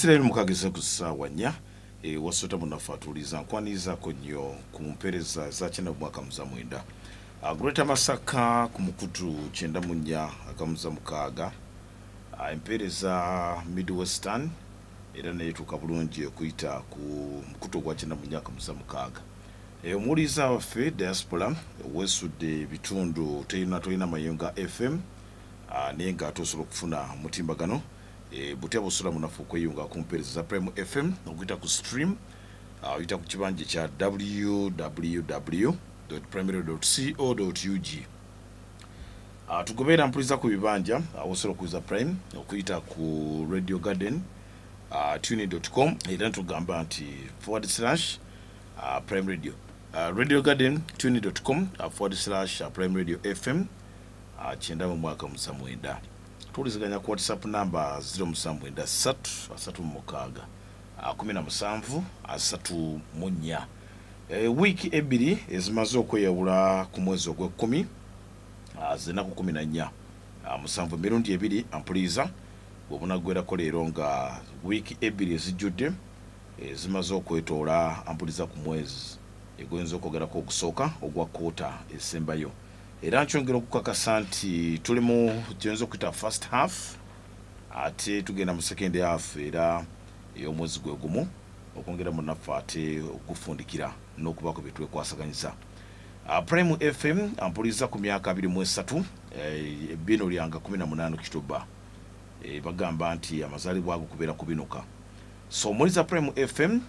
Sira ku ssaawa 4 wasota munaffe atuuliza nkwanirizako nnyo ku mpeereza za 99. Greater Masaka ku mukutu 94.6, empeereza Midwestern era neyetuuka bulungi okuyita ku mukutu ogwa 94.6. Omuwuliriza waffe diaspora weesudde ebitundu tolina Mayunga FM, naye nga ate osobola okufuna mutimbagano butya busobola munafu okweyunga ku mpeereza za Prime FM okuyita ku stream, oyita ku kibanja kya www.primeradio.co.ug. Tugoberera mpuliza ku bibanja osobola okuwuliza Prime okuyita ku Radio Garden, tunein.com, era tugamba nti / Prime Radio, Radio Garden, tunein.com / Prime Radio FM 99. Tuwuliziganya ku WhatsApp namba 073 36 17 34. Wiiki 2 ezimaze okweyawula ku mwezi ogw'ekkumi, zinaku 14, 7 emirundi 2 ampuliza bwebunaggwerako leero nga wiiki 2 ezijjudde ezimaze okwetoola ampuliza ku mwezi egoyinza okwogerako ogusooka ogwa quarter esembayo. Era nkyongera okukakasa nti tuli mu kyoyinza okuyita first half, ate tugenda mu second half era ey'omwezi gwe gumu okwongera munaffe ate okufundikira n'okubaako bye twekwasaganyiza. Prime FM ampuliza ku myaka 23, ebbino lyanga 18 Kitoba, bagamba nti amazaalibwa ago kubeera kubinuka. So omuliza Prime FM,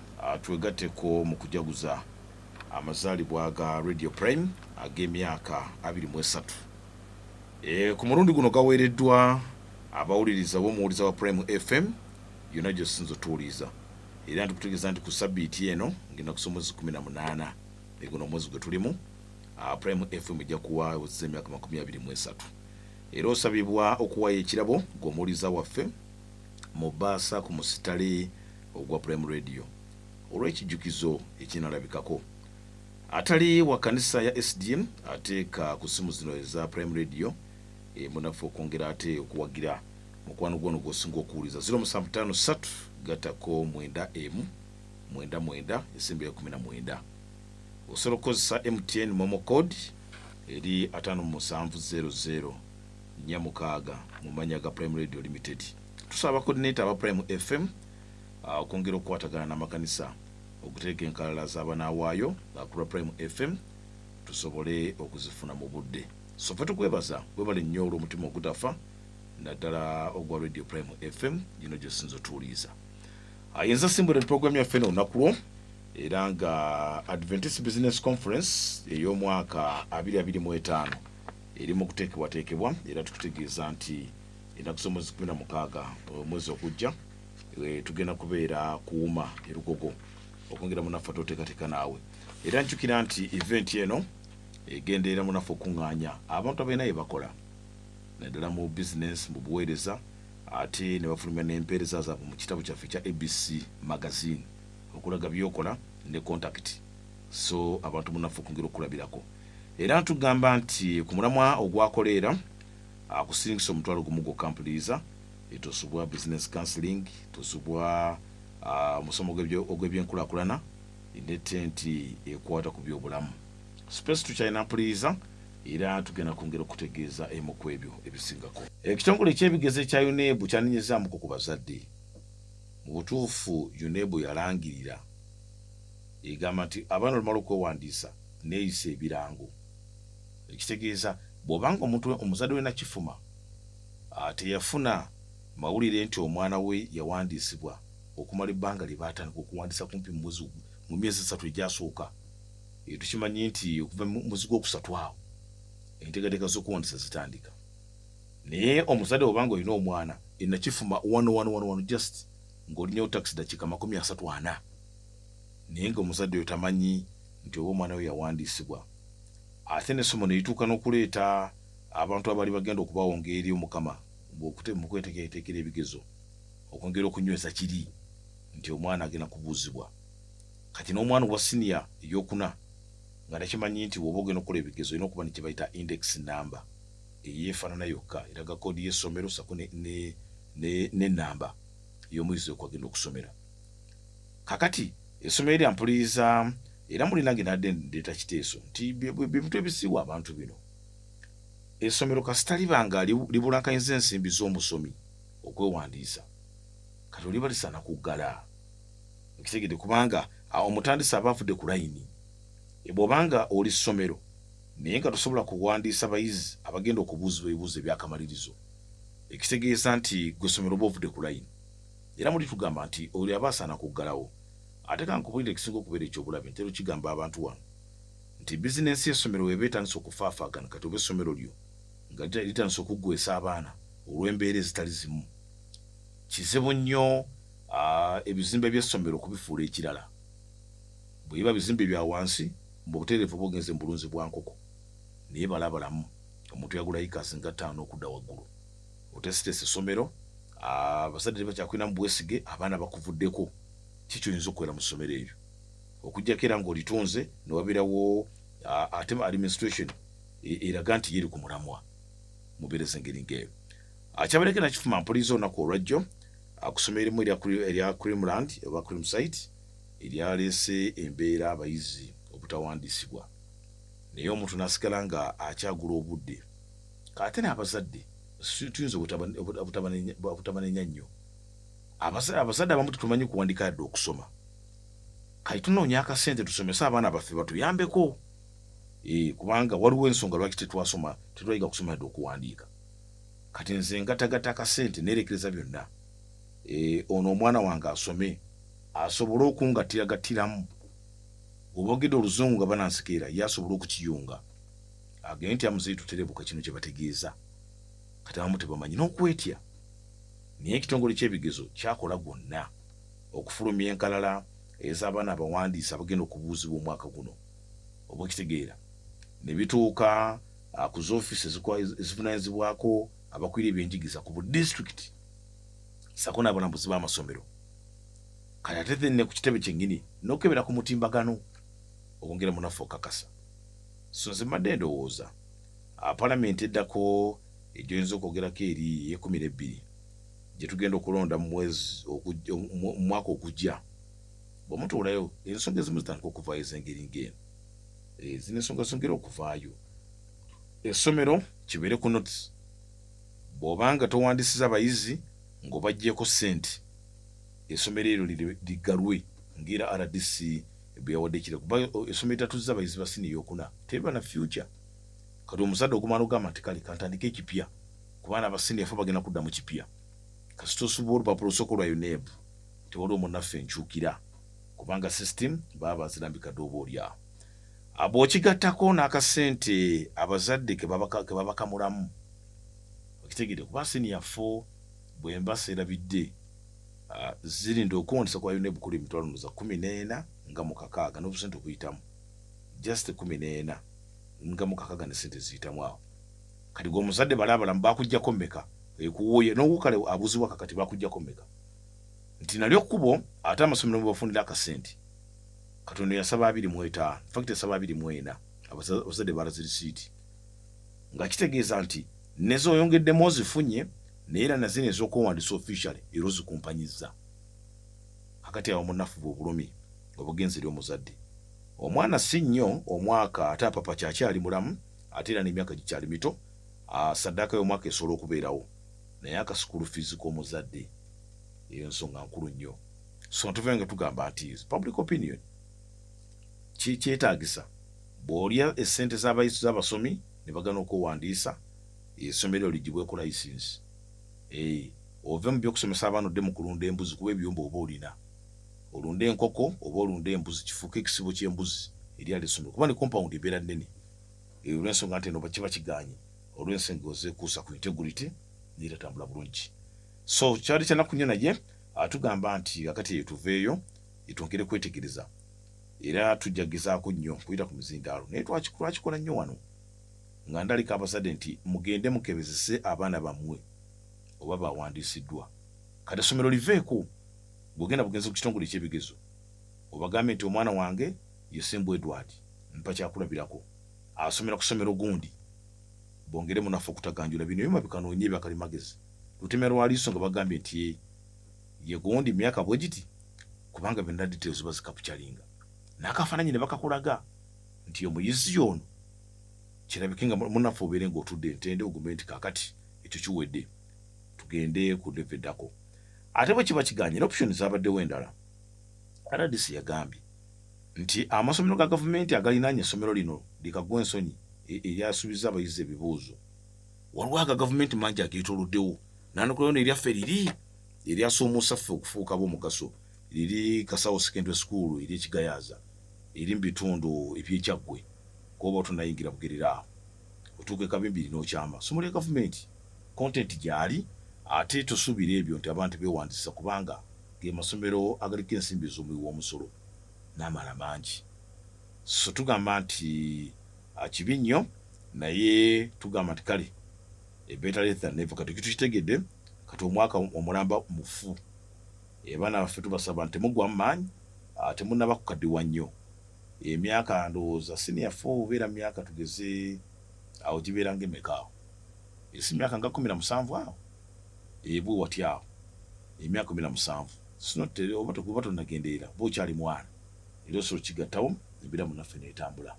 twegatteko mu kujaguza amazaalibwa ga Radio Prime ag'emyaka 23. Ku mulundi guno gaweereddwa abawuliriza b'omuwuliza wa Prime FM yonna gyosinza otuwuliriza. Era ntikutegeeza nti ku sabbiiti eno ngenda kusoma omwezi 18, eguno omwezi gwe tulimu, Prime FM ejja kuwa wezeza emyaka 23. Era osabibwa okuwayo ekirabo gw'omuwuliza waffe mu bbaasa ku musitale ogwa Prime Radio olw'ekijjukizo ekinalabikako. Atali wa kanisa ya SDM ateeka ku simu zino eza Prime Radio, munafe okwongera ate okuwagira mukwano gwono gwosinga okuwuliza 0753 gatako 9 emu 9 9 esembe ya 19. Osobola okukozesa MTN MoMo code eri 5700 46 mu mannya ga Prime Radio Limited. Tusaba coordinator aba Prime FM okwongera okukwatagana n'amakanisa okuteeka enkalala z'abanaawaayo akulwa Prime FM tusobole okuzifuna mu budde. So fe tukwebaza, webale nnyo olw'omutima ogutafa, naddala ogwa Radio Prime FM gino gyosinza otuwuliriza. Ayinza simbula program yaffe eno olunaku lwo, era nga Adventist Business Conference ey'omwaka 2025 eri mu kuteekebwateekebwa. Era tukutegeeza nti ennaku z'omwezi 16 omwezi ogujja, tugenda kubeera kuwuma erugogo okwongera munaffe toteekateeka naawe. Era njukira nti event eno egenderera munaffe okuŋŋaanya abantu abalina bye bakola naddala mu business, mu buweereza, ate ne bafulumya n'empeereza zaabwe mu kitabo kyaffe ekya ABC Magazine okulaga byokola ne contact. So abantu munaffe okwongera okulabirako. Era ntugamba nti ku mulamwa ogwakoleera akusiringisa 10,000 gwokka mpuliriza, tosubwa business counseling, tosubwa omusomo ogw'ebyenkulaakulana ne tenti ekwata ku byobulamu. Space tukyalina mpuliriza, era tugenda kwongera okutegeeza emu ku ebyo ebisingako. Ekitongole ekyebigezo ekya UNEB kyanenyezaamuko ku bazadde. Mu butuufu UNEB yalangirira egamba nti abaana olumala okwewandiisa neeyisa ebirango, ekitegeeza bw'obanga omuntu omuzadde we nakifuma teyafuna mawulire nti omwana we yawandiisibwa okumala ebbanga lye baatandika okuwandiisa kumpi mu myezi 3 egyasooka. Tukimanyi nti okuva mu mwezi gwokusatu awo enteekateeka z'okuwandiisa zitandika, naye omuzadde bw'obanga olina omwana enakifuma wano wano wano wano just ng'olinyewo taxi dakiika 34, naye nga omuzadde oyo tamanyi nti oba omwana we yawandiisibwa, ate n'essomo ne lituuka n'okuleeta abantu abaali bagenda okubawonga eri Omukama mu kweteekateekera ebigezo okwongera okunyweza kiri nti omwana agenda kubuuzibwa. Kati n'omwana owa siniya eyokuna nga takimanyi nti bw'oba ogenda okukola ebigezo olina okuba ne kye bayita index number eyeefaanana yokka eraga koodi y'essomero sako n'ennamba. y'omuyizi okwagenda okusomera. Kakati essomero eryampuliriza era mulinange nadde ndeeta kiteeso nti bintu ebisiiwa abantu bino. Essomero kasita libanga libulankanyiza ensimbi z'omusomi okwewandiisa, kati oliba lisaana kuggala. Okitegedde? Kubanga omutandisi aba avudde ku layini. Bw'obanga oli ssomero naye nga tosobola kuwandiisa bayizi abagenda okubuuzibwa ebibuuzo ebyakamalirizo, ekitegeeza nti gwe ssomero oba ovudde ku layini. Era muli tugamba nti oli aba asaana kuggalawo. Ate kankubulire ekisinga okubeera ekyobulabe, ntera okigamba abantu wano nti bizinensi y'essomero weba etandise okufaafaagana, kati oba essomero lyo nga litandise okuggwesa abaana olw'embeera ezitali zimu, kizibu nnyo ebizimbe by'essomero okubifuula ekirala. Bwe biba bizimbe bya wansi, mu butereevu oba ogenze mu bulunzi bwa nkoko, naye balabalamu omuntu yagula yikaasi nga 5 okudda waggulu. Oteesiteese essomero, abazadde tebakyakulinamu bwesige, abaana bakuvuddeko. Kiki oyinza okukolera mu ssomero eryo? Okuggyako era ng'olitunze ne wabeerawo ate administration eraga nti yeri ku mulamwa mubeereza engeri ng'eyo. Kyabaleke nakifuma mpuliza olunaku olwajjo akusomero erimu erya Creamland oba Cream Site eryaleese embeera abayizi obutawandiisibwa, naye omuntu n'asigala nga akyagula obudde. Ate n'abazadde tuyinza obutabanenya nnyo. Abazadde abamu tetumanyi kuwandiika yadde okusoma. Kati tunoonya akasente tusomese abaana baffe batuyambeko, kubanga waliwo ensonga lwaki tetwasoma, tetwayiga kusoma yadde okuwandiika. Kati nze ngatagatta akasente neerekereza byonna, ono omwana wange asome asobole okungattiragattiramu. Oba ogedde oluzungu nga banansikeera, ye asobole okukiyunga agende nti amuzeeyi tuterebuka kino kye bategeeza. Kati abamu tebamanyi n'okwetya, naye ekitongole ky'ebigezo kyakola gwonna okufulumya enkalala ez'abaana abawandiisi abagenda okubuuzibwa omwaka guno, oba okitegeera, ne bituuka ku zoofiisi ezivunaanyizibwako abakwira ebyenjigiriza ku bu disitulikiti ssaako n'abalambuzi b'amasomero. Kati ate then ne ku kitebe kyennyini n'okukebera ku mutimbagano okwongera munaffe okakasa. So nze mbadde ndowooza palamenti eddako egyoyinza okwogerako eri ey'e12 gye tugenda okulonda mu mwezi mu mwaka ogujja, bwemutuulayo ensonga ezimu zitandika okuvaayo ez'engeri ng'eno. Zino ensonga zongere okuvaayo, essomero kibeere ku notice bw'obanga towandiisiza abayizi ng'obaggyeko ssente, essomero eryo liggalwe ng'era RDC bwe yawadde ekiragiro, kuba essomero etatuzza abayizi ba siniya ey'okuna teriba na future. Kati omuzadde ogumala ogamba nti kale kantandike ekipya, kuba n'aba siniya ffe bagenda kudda mu kipya. Kasita osuba olupapula olusooka olwa UNEB, tewaliwo munnaffe nkyukira, kubanga system baba bazirambika dde oba oli awo. Bw'okigattako n'akasente abazadde ke babakamulamu, okitegedde, kuba siniya 4 bwe mba seerabidde zirinda okuwandisa kwa UNEB kuli emitwalo noza 14 600 n'obusente obuyitamu, just 14 600 ne sente ziyitamu awo. Kati gwe omuzadde balaabalamu bakuggyako mmeka ekuwuye n'owukale abuuzibwa kakati bakuggyako mmeka nti nalyo kkubo. Ate amasomero mwe bafunira akasente, Katonda yasaba 25, infact yasaba 24, abazadde balaze risiiti nga kitegeeza nti nezoyongeddemu ozifunye, naye era nazino ez'okwewandiisa officially era ozikumpanyizza. Kakati awo munafu bwe obulumi obugenzi eri omuzadde, omwana si nnyo omwaka ate apapa kyakyali mulamu, ate era n'emyaka gikyali mito, saddaaka y'omwaka esobola okubeerawo, naye aka school fees k'omuzadde eyo nsonga nkulu nnyo. So tuve nga tugamba nti public opinion kyetaagisa bw'olya essente z'abayizi z'abasomi ne bagana okwewandiisa, essomero ligibweko license, ove mu byokusomesa abaana odde mu kulunda embuzi, kuba ebiyumba oba olina olunde enkoko oba olunde embuzi, kifuuke ekisibo ky'embuzi eri ali essomero, kuba ne compound ebeera nnene. Olw'ensonga nti eno kiba kiganye olw'ensonga ozeekuusa ku integrity, naye tatambula bulungi. So kyali kyanaku nnyo, naye atugamba nti kakati eyo tuveeyo etwongere kwetegereza, era tujja gezaako nnyo kuyita ku mizindaalo, naye twakikola nnyo wano nga ndalika abazadde nti mugende mukebezese abaana bammwe oba bawandiisiddwa. Kati essomero liveeko, bwogenda bugenzi ku kitongole ekyebigezo obagambe nti omwana wange yesembu Edward, mpa kyakulabirako, asomera ku ssomero gundi, bongere munaffe okutaganjula bino ebyuma bikanoonye ebyakalimagezi lutemya lwaliiso nga bagambye nti Ye gundi myaka bwe giti, kubanga byonna details bazikapturinga n'akafaananyi ne bakakulaga nti omuyizi ono. Kirabike nga munnaffe obeere ng'otudde entende, ogume nti kaakati ekyo kiwedde, tugende ku level eddako. Ate bwe kiba kiganye, ne option zabaddewo endala. RDC yagambye nti amasomero ga gavumenti agalinaanye essomero lino likagwa ensonyi eryasuubiza abayizi ebibuuzo, waliwo aga gavumenti mangi ageetooloddewo, nanukulayo neryaffe liri eryasuumuusa ffe okufuuka ab'omugaso, liri Kasawo Secondary School eri Ekigayaaza, eri mu bitundu ebyekyaggwe, kuba otonayingira Bugerera awo otuuka ekabimbiri n'okyama somo lya gavumenti, content gyali. Ate tosuubira ebyo nti abantu beewandiisa, kubanga ge masomero agaliko ensimbi ez'omuwi w'omusolo n'amala mangi. So tugamba nti kibi nnyo, naye tugamba nti kale, better late than never. Kati tukitegedde, kati omwaka omulamba mufu. Abaana baffe tubasaba nti temuggwamu maanyi, temunnaba kukaddiwa nnyo. Emyaka ndowooza senior four obeera myaka tugeze awo gibeera ng'emeka awo? Esi myaka nga 17 awo, ebwe wati awo emyaka 17, oba oba tonagendeera, oba okyali mwana, era osobola okigattawo embeera munaffe n'etambula.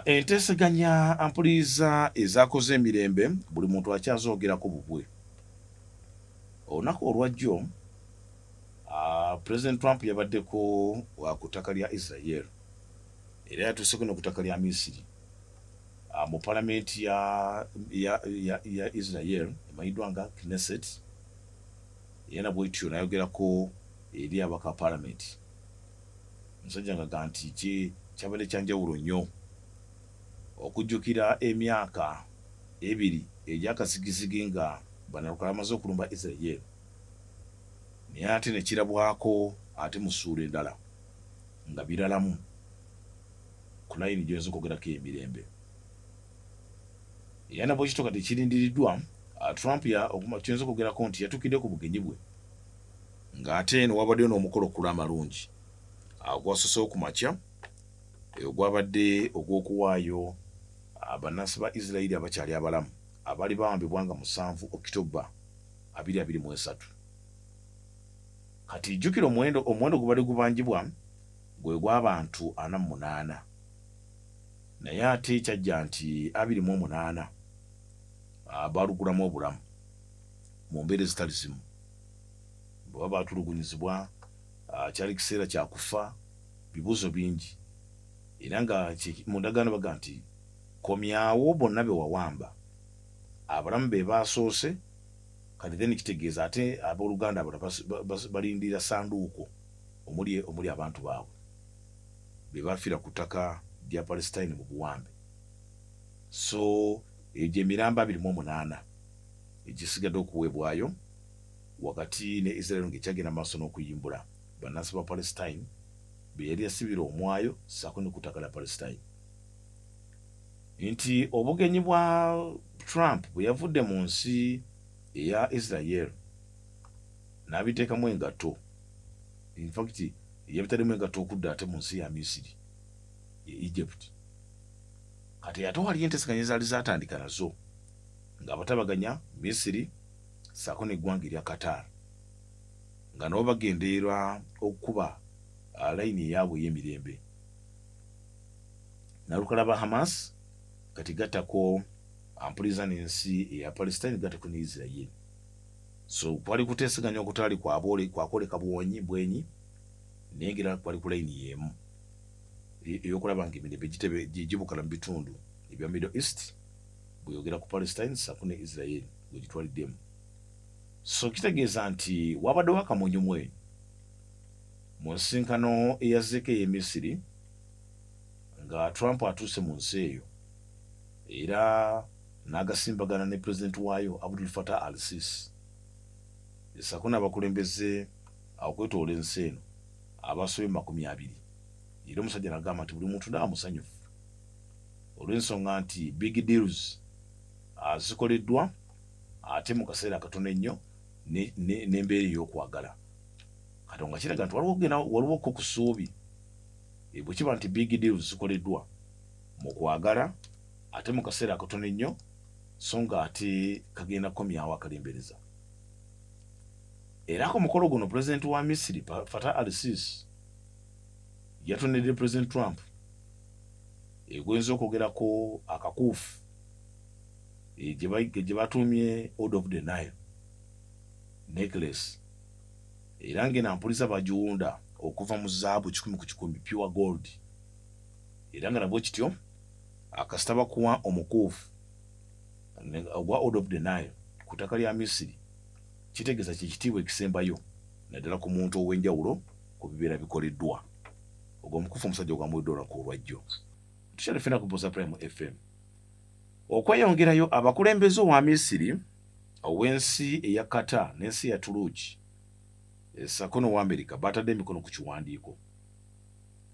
Enteeseganya ampuliza ezakoze emirembe, buli muntu akyazoogerako bubwe. Olunaku olwajjo President Trump yabaddeko ku ttaka lya Israel, era yatuuseko ne ku ttaka lya Misiri. Mu palamenti ya Israel emanyiddwa nga Knesset, era nabwetyo nayogerako eri abaka palamenti. Omusajja nga ga nti kyabadde kyanjawulo nnyo okujjukira emyaka 2 egy'akazigizigi nga bannalukala bamaze okulumba Israel, naye ate ne kirabwako ate mu ssuula endala nga biralamu ku layini gy'oyinza okwogerako emirembe. Era nabwe kityo kati kirindiriddwa Trump kiyinza okwogerako nti yatuukidde ku bugenyi bwe, ng'ate eno wabaddeyo n'omukolo okukula amalungi ogwasosewo ku makya, ogwabadde ogw'okuwaayo bannansi ba Isirayiri abakyali abalamu abaali bawambibwa nga 7 Okitoba 2023. Kati jjukira omuwendo gubadde gubanjibwa gwe gw'abantu 48, naye ate kyajja nti 28 balugulamu obulamu mu mbeera ezitali zimu, bwe baba batulugunyizibwa, kyali kiseera kya kufa, bibuuzo bingi. Era nga mu ndagaano baga nti komyawo bonna be wawamba, abalamu be basoose. Kati then kitegeeza ate abooluganda abalala balindira sanduuko omuli abantu baabwe be bafiira ku ttaka lya Palestine mu buwambe. So egyo emirambo 28 egisigadde okuweebwayo, wakati ne Israel ng'ekyagenda maaso n'okuyimbula bannansi ba Palestine be yali yasibira omwayo ssaako ne ku ttaka lya Palestine. Nti obugenyi bwa Trump bwe yavudde mu nsi eya Israel n'abiteekamu engatto, infact yabitaddemu engatto okudda ate mu nsi ya Misiri e Egypt. Kati ate waliyo enteeseganya ezaali zaatandika nazo ng'abatabaganya Misiri ssaako n'eggwanga erya Qatar, nga nabo bagendererwa okukuba layini eyaabwe ey'emirembe nalukala ba Hamas. Kati gattako ampuliza n'ensi eya Palestine, gattako ne Israel. So kwali kuteeseganya okutaali kwakwoleka bwonyi bwenyi, naye ngera kwali ku layini y'emu ey'okulaba nga emirembe gibukala mu bitundu ebya Middle East, bweyogera ku Palestine ssaako ne Israel bwegitwaliddemu. So kitegeeza nti wabaddewo akamunyumwe mu nsinkano eyazzeeko ey'e Misiri nga Trump atuuse mu nsi eyo, era n'agasimbagana ne pulezidenti waayo Abdul Fatah al Sisi ssaako n'abakulembeze okwetoola ensi eno abasobye 20. Era omusajja n'agamba nti buli muntu ndaba musanyufu olw'ensonga nti big deals zikoleddwa ate mu kaseera akatono ennyo n'embeera ey'okwagala. Kati nga kiraga nti waliwo ko ku ssuubi bwe kiba nti big deals zikoleddwa mu kwagala ate mu kaseera akatono ennyo, so nga ate kagenda kukomyawo akalembereza. Era ku mukolo guno pulezidenti wa Misiri Fatah al-Sisi yatonedde President Trump egwenza okwogerako akakuufu gye batuumye Order of the Nile necklace, era ng'eno mpuliza bagiwunda okuva mu zaabu 100% pure gold. Era nga nabwe kityo akasita bakuwa omukuufu ogwa Order of the Nile ku ttaka lya Misiri, kitegeeza kyekitiibwa ekisembayo naddala ku muntu ow'enjawulo ku bibeera bikoleddwa. Ogwo omukuufu omusajja ogwamuwedde olunaku olwajjo. Tukyali ffena ku Bosa Prime FM. Okweyongerayo, abakulembeze owa Misiri, ow'ensi eya Qatar n'ensi ya Turuki ssaako n'owa Amerika batadde emikono ku kiwandiiko.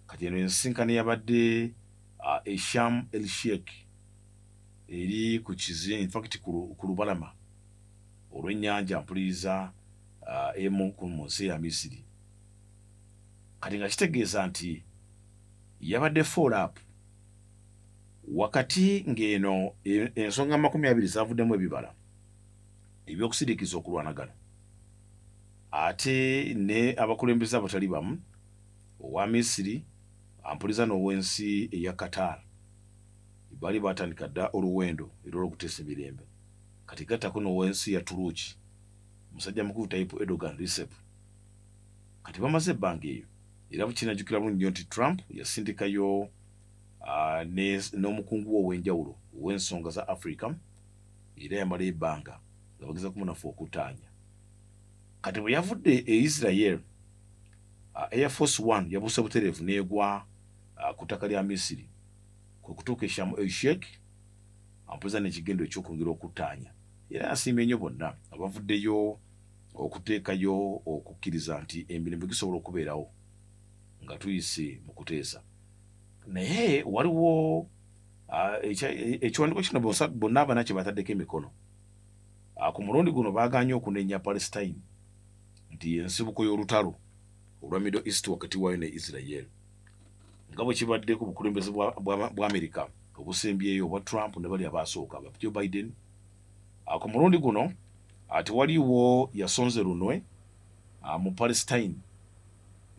Kati eno ensisinkano yabadde e Sharm el Sheikh eri ku kizi, in fact ku lubalama olw'ennyanja mpuliriza emu mu nsi ya Misiri. Kati nga kitegeeza nti yabadde follow up wakati ng'eno ensonga 20 zavuddemu ebibala ebyokusirikiza okulwanagana, ate ne abakulembeze abatali bamu owa Misiri ampuliza n'ow'ensi eya Qatar baali batandika dda oluwendo era olw'okuteesa emirembe. Kati gattako n'ow'ensi ya Turuki musajja mukulu Tayyip Erdogan Recep. Kati bamaze ebbanga eyo, era kinajjukira bulungi nnyo nti Trump yasindikayo n'omukungu we ow'enjawulo ow'ensonga za Africa, era yamalayo ebbanga nga bageza kumunafu okuttaanya. Kati bwe yavudde e Israel, Air Force One yabuuse butereevu n'egwa ku ttaka lya Misiri, kwe kutuuka e Sharm el Sheikh ampuliza n'ekigendo ekyokwongera okuttaanya. Era yasiimye nnyo bonna abavuddeyo okuteekayo okukkiriza nti emirembe gisobola okubeerawo nga tuyise mu kuteesa. Naye waliwo ekiwandiiko kino bonna abana kye bataddeko emikono. Ku mulundi guno baagaanye okunenya Palestine nti y'ensibuko y'olutalo olwa Middle East wakati waayo ne Israel, nga bwe kibadde ku bukulembeze bwa Amerika obusembyeyo obwa Trump ne bali abasooka ba Joe Biden. Ku mulundi guno tewaliwo yasonze lunwe mu Palestine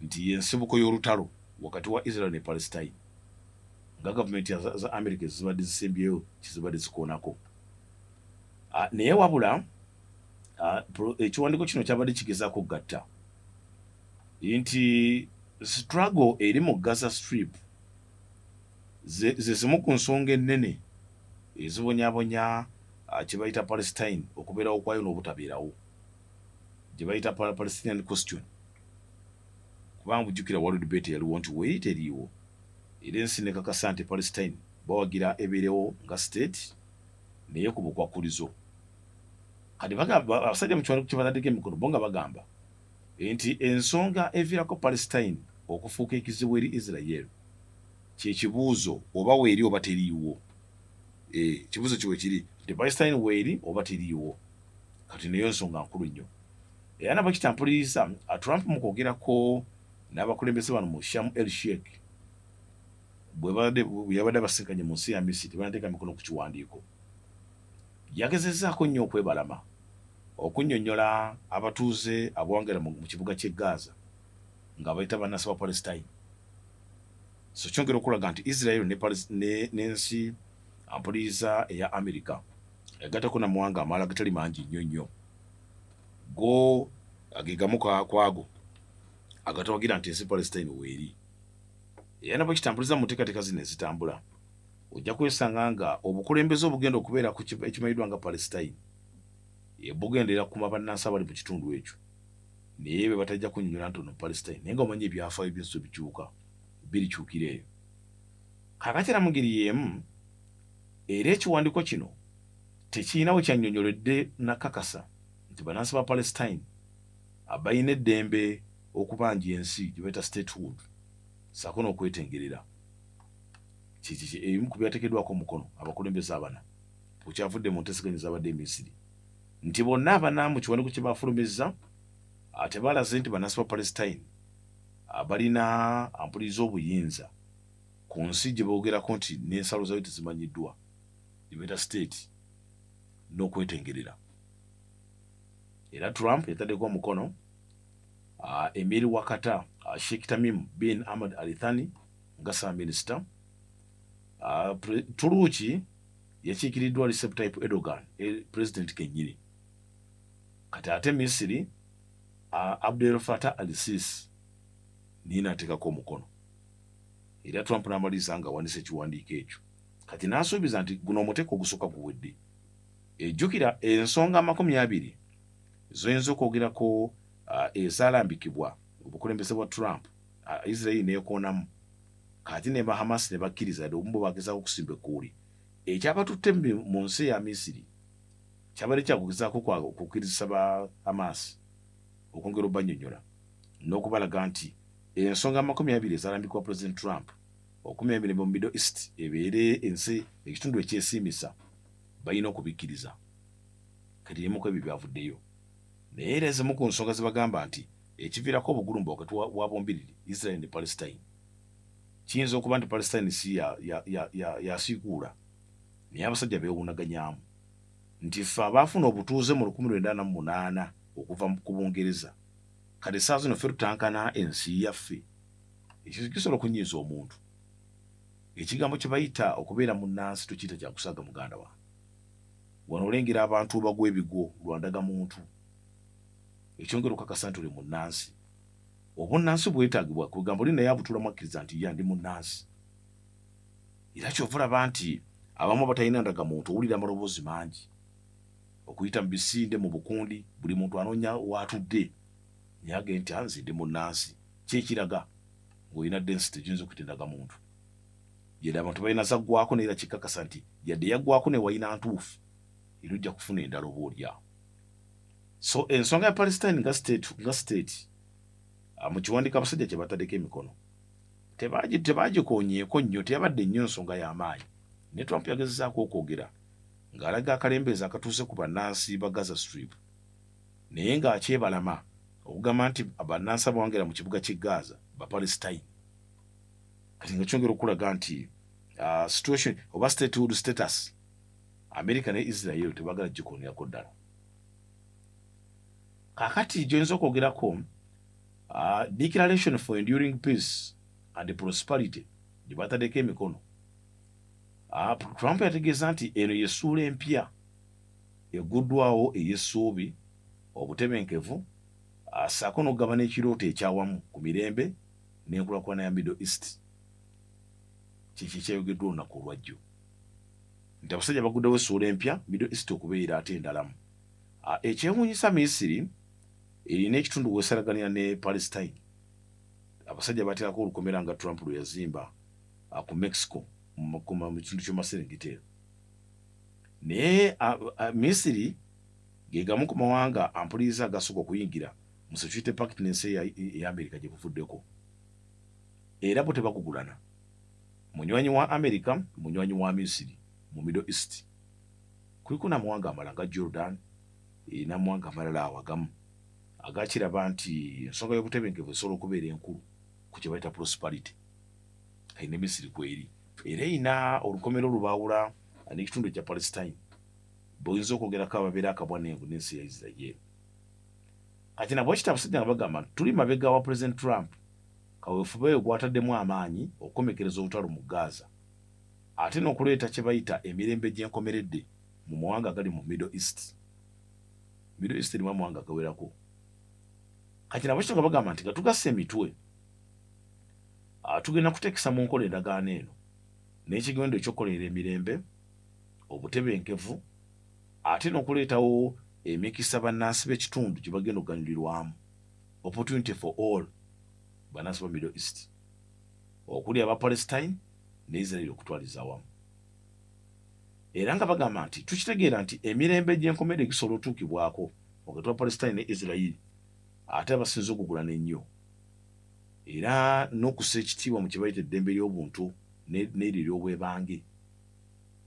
nti y'ensibuko y'olutalo wakati wa Israel ne Palestine, nga gavumenti za Amerika ezibadde zisembyeyo kizibadde zikoonako. Naye wabula ekiwandiiko kino kyabadde kigezaako kugatta nti struggle eri mu Gaza Strip ze zimu ku nsonga ennene ezibonyaabonya kye bayita Palestine okubeerawo kwayo n'obutabeerawo, gye bayita Palestinian question. Kubanga bujjukira waliwo debate yaliwo nti weeri teriiwo, era ensi nekakasa nti Palestine bawagira ebeerewo nga state naye ku bukwakkulizo. Kati abasajja mu kiwandiiko kye bataddeko emikono bo nga bagamba nti ensonga eviirako Palestine okufuuka ekizibu eri Israel kyekibuuzo oba weeri oba teriiwo. Ekibuuzo kiwe kiri nti Palestine weeri oba teriiwo. Kati nayo ensonga nkulu nnyo. Era nabwe kitampuliriza Trump mu kwogerako n'abakulembeze bano mu Sharm el Sheikh bwe yabadde abasinkanye mu nsi ya Misiri banateeka mikono ku kiwandiiko, yagezezzaako nnyo okwebalama okunnyonnyola abatuuze abawangera mu kibuga ky'e Gaza nga bayita bannansi ba Palestine. So kyongera okulaga nti Israel n'ensi ampuliza eya Amerika egattako n'amawanga amalala gatali mangi nnyo nnyo go agegamu kwago agatawagira nti ensi Palestine weeri. Era nabwe kitambuliza mu nteekateeka zino ezitambula, ojja kwesanga nga obukulembeze obugenda okubeera ku ekimanyiddwa nga Palestine bugendera kuma bannansi abali mu kitundu ekyo, naye be batajja kunnyonnyola nti ono Palestine, naye nga omanyi ebyafaayo by'ensi bikyuka birikyukira eyo. Kaakati era mu ngeri y'emu era ekiwandiiko kino tekirina we kyannyonnyoledde nakakasa nti bannansi ba Palestine abalina eddembe okubanja ensi gye bayita statehood ssaako n'okwetengerera. Ebimu ku byateekeddwako omukono abakulembeze abana okyavudde mu nteeseganya ezabadde e Misiri nti bonna abana mu kiwandiiko kye bafulumizza tebalaze nti bannansi ba Palestine balina ampuliriza obuyinza ku nsi gye boogerako nti n'ensalo zaayo tezimanyiddwa gye bayita state n'okwetengerera. Era Trump yataddeko omukono, Emir wa Qatar, Sheikh Tamim bin Ahmad Al Thani, nga ssaabaminisita. Tuluuki yakiikiriddwa Recep Tayyip Erdogan, president kennyini. Kati ate Misiri, Abdel Fattah al-Sisi niye n'ateekako omukono. Era Trump n'amaliriza nga awandiise ekiwandiiko ekyo. Kati n'asuubiza nti guno omuteeko ogusooka guwedde. Ejjukira ensonga 20 zoyinza okwogerako ezaalambikibwa obukulembeze bwa Trump, Israel neekoonamu, kati ne ba Hamas ne bakkiriza dde obumu bagezaako okusimba ekkuuli. Ekyabatutte mu nsi eya Misiri kyabadde kyakugezaako kukkirizisa ba Hamas okwongera obbannyonnyola n'okubalaga nti ensonga 20 ezaalambikibwa President Trump okumya emirembe mu Middle East ebeere ensi ekitundu ekyesiimisa balina okubikkiriza. Kati ebimu ku ebyo byavuddeyo, naye era ezimu ku nsonga ze bagamba nti ekiviirako obugulumba wakati wa bombiriri, Israel ne Palestine, kiyinza okuba nti Palestine si yasiikuula, naye abasajja beewuunaganyaamu nti ffe abaafuna obutuuze mu 1948 okuva ku Bungereza, kati essaawa zino ffe tutankana ensi yaffe. Ekyo kisobola okunyiiza omuntu. Ekigambo kye bayita okubeera munnansi tokiyita kyakusaaga, muganda wange. Wano olengera abantu bagwa ebigwo lwa ndagamuntu, ekyongera okukakasa nti oli munnansi. Obunnansi bwetaagibwa kwegamba oli naye abutulamu akkiriza nti ya ndi munnansi. Era kyova olaba nti abamu abatalina ndagamuntu owulira amaloboozi mangi okuyita mu bisinde, mu bukundi, buli muntu anoonya waatudde, naye agende nti nze ndi munnansi. Kyekiraga ng'olina density gyoyinza okuyita endagamuntu. Yadde abantu balina zaggwako, naye era kikakasa nti yadde yaggwako ne walina ntuufu, era ojja kufuna endala oba olyawo. So ensonga ya Palestine nga state, mu kiwandiiko abasajja kye bataddeko emikono tebagikonyeeko nnyo, teyabadde nnyo nsonga y'amaanyi, naye Trump yagezezaako okwogera ng'alaga akalembeeza akatuuse ku bannansi ba Gaza Strip, naye ng'akyebalama okugamba nti bannansi abawangera mu kibuga ky'e Gaza ba Palestine. Kati nga kyongera okulaga nti situation oba statehood status, America ne Israel tebagala gikonerako ddala. Kaakati gyoyinza okwogerako, Declaration for Enduring Peace and Prosperity gye bataddeko emikono, Trump yategeeza nti eno yessuula empya eguddwawo ey'essuubi, obutebenkevu, ssaako n'okugabana ekirooto ekyawamu ku mirembe n'enkulaakulana ya Middle East. Kiki ekyayogeddwa olunaku olwajjo nti abasajja baguddewo essuula empya Middle East okubeera ate endalamu. Ekyewuunyisa, Misiri erina ekitundu weesalaganira ne Palestine. Abasajja bateekako olukomera nga Trump lwe yazimba ku Mexico mu kitundu ky'omaserengeta ero, naye Misiri ge gamu ku mawanga ampuliriza agasooka okuyingira mu security pact n'ensi eya America gye buvuddeko, era bo tebakugulana. Munywanyi wa America, munywanyi wa Misiri. Mu Middle East kuliko n'amawanga amalala nga Jordan, n'amawanga amalala awo agamu agakiraba nti ensonga y'obutebenkevu esobola okubeera enkulu ku kye bayita prosperity. Kali ne Misiri kweri, era erina olukomero olubaawula n'ekitundu ekya Palestine, bw'oyinza okwogerako ababeera akabwanengu n'ensi ya Israel. Kati nabwe kita abasajja nga bagamba nti tuli mabega wa President Trump, kaweefube we gwataddemu amaanyi okukomekereza olutalo mu Gaza, ate n'okuleeta kye bayita emirembe gy'enkomeredde mu mawanga agali mu Middle East. Middle East erimu amawanga agawerako. Kati nabo kito nga bagamba nti nga tugassa emitwe, tugenda kuteekesa mu nkola endagaano eno n'ekigendo ekyokukolerera emirembe, obutebenkevu, ate n'okuleetawo emikisa bannansi b'ekitundu gye bagenda okuganyulirwamu, opportunity for all bannansi ba Middle East, okuli aba Palestine ne Israel okutwaliza awamu. Era nga bagamba nti tukitegeera nti emirembe gy'enkomerero gisobola otuukibwako wakati wa Palestine ne Israel, ate abasinze okugulana ennyo, era n'okussa ekitiibwa mu kye bayita eddembe ly'obuntu n'eryo ery'obwebange,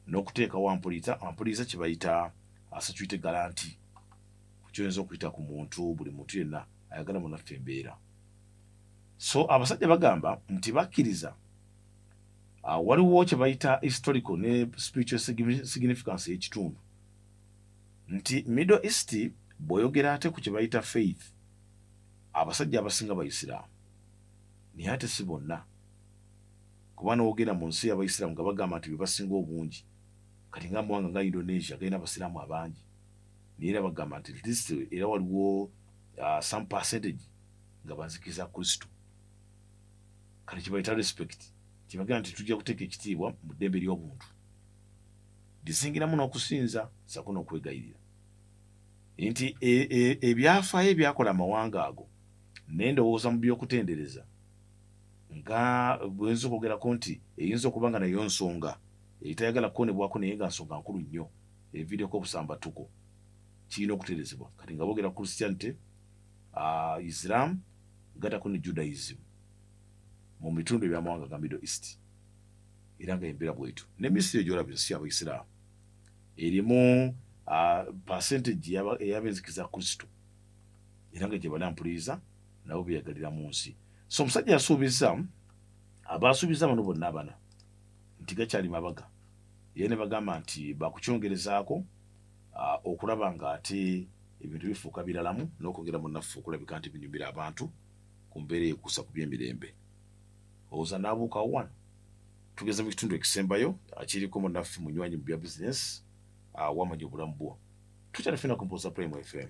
n'okuteekawo ampuliza kye bayita security guarantee ku kyoyinza okuyita ku muntu, buli muntu yenna ayagala munaffe embeera. So abasajja bagamba nti bakkiriza waliwo kye bayita historical ne spiritual significance y'ekitundu, nti Middle East Bw'oyogera ate ku kye bayita faith, abasajja abasinga Bayisiraamu, naye ate si bonna, kuba n'ogenda mu nsi y'Abayisiraamu nga bagamba nti be basinga obungi. Kati nga amawanga nga Indonesia galina Abasiraamu abangi, naye era bagamba nti at least era waliwo some percentage nga banzikiriza Kristo. Kati kibayita respect, kibagamba nti tujja kuteeka ekitiibwa mu ddembe ly'obuntu lizingiramu n'okusinza sako n'okwegayirira, nti ebyafaayo ebyakola amawanga ago nendowooza mu by'okutendereza nga bwenza okwogerako nti eyinza okuba nga nayo nsonga etayagala kukonebwako, naye nga nsonga nkulu nnyo eviireko obusambatuko, kirina okuterezebwa. Kati nga boogera Christianity, Islam, gatako ne Judaism mu bitundu ebyamawanga ga Middle East, era nga embeera bwetyo. Ne Misiri egyolaba ensi y'Abaisiraamu erimu percentage ey'abenzikiza Kristo, era nga gye bali ampuliriza nabo beyagalira mu nsi. So omusajja yasuubiza, abasuubiza bano bonna abana nti gakyali mabaga, era ne bagamba nti bakukyongerezaako okulaba nga ate ebintu bifuuka biralamu n'okwongera munnaffe okulabika nti binyumira abantu ku mbeera eyekuusa ku by'emirembe. Owooza n'abuukawo wano tugeze mu kitundu ekisembayo akiriko munnaffe munywanyi mu bya bizinesi, wamanya obulamu bwo. Tukyali fena ku Mpoza Prime FM.